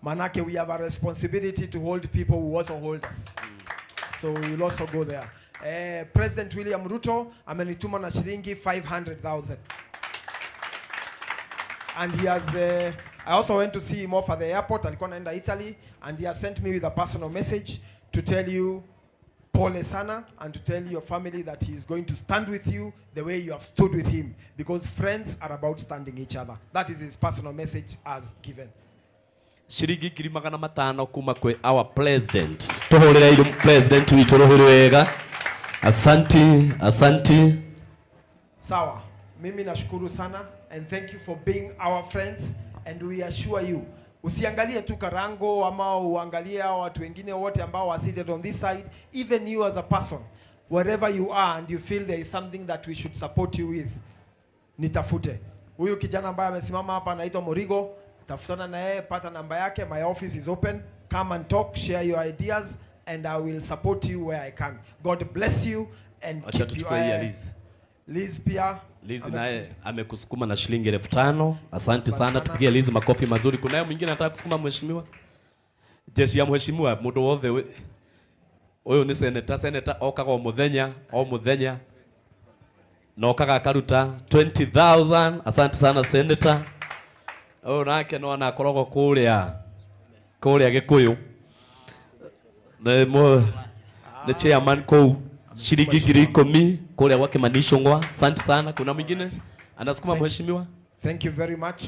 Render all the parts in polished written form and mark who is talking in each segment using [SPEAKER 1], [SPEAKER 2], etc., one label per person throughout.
[SPEAKER 1] Manake we have a responsibility to hold people who also hold us. So we will also go there. President William Ruto amenituma na shilingi 500,000. And he has I also went to see him off at the airport. Alikuwa anaenda Italy, and he has sent me with a personal message to tell you pole sana and to tell your family that he is going to stand with you the way you have stood with him, because friends are about standing each other. That is his personal message as given.
[SPEAKER 2] Ciringi 500,000 kuma kwĩ our president. Tũhũrĩre iru president witũ rũhĩ rwega. Asanti, asanti.
[SPEAKER 1] Sawa, mimi nashukuru sana and thank you for being our friends, and we assure you, usiangalie tu Karango ama uangalie hao watu wengine wote ambao are seated on this side, even you as a person, wherever you are and you feel there is something that we should support you with, nitafute. Huyu kijana ambaye amesimama hapa anaitwa Morigo, tafutana na yeye, pata namba yake. My office is open. Come and talk, share your ideas, and I will support you where I can. God bless you and
[SPEAKER 2] Acha
[SPEAKER 1] keep you.
[SPEAKER 2] tuchukue hii ya Liz.
[SPEAKER 1] Liz pia
[SPEAKER 2] Liz naye amekusukuma na shilingi 5,000. Asante
[SPEAKER 1] Asante
[SPEAKER 2] sana,
[SPEAKER 1] sana.
[SPEAKER 2] Tupigie Liz makofi mazuri. Kunaye mwingine anataka kusukuma mheshimiwa? Jeshi ya mheshimiwa mundu wothe uyu ni senator. Senator okaga o muthenya o muthenya na okaga akaruta 20,000. Asante sana, senator. Uyu nake no anakoragwo kuria Gikuyu, nĩ chairman kũu, shilingi 10,000 kũrĩa gwake Manishongwa. Asante sana. Kuna mwingine anasukuma mheshimiwa?
[SPEAKER 1] Thank you very much.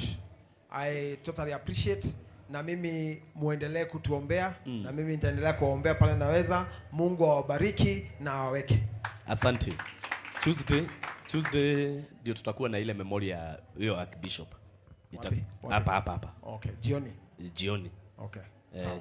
[SPEAKER 1] I totally appreciate. Na mimi muendelee kutuombea na mimi nitaendelea kuwaombea pale naweza. Mungu awabariki na awaweke.
[SPEAKER 2] Asante. Tuesday ndio tutakuwa na ile memorial ya huyo Archbishop.
[SPEAKER 1] Wapi? Wapi?
[SPEAKER 2] Hapa hapa hapa.
[SPEAKER 1] Okay, jioni.
[SPEAKER 2] Jioni.
[SPEAKER 1] Okay.
[SPEAKER 2] Eh.
[SPEAKER 1] Sawa.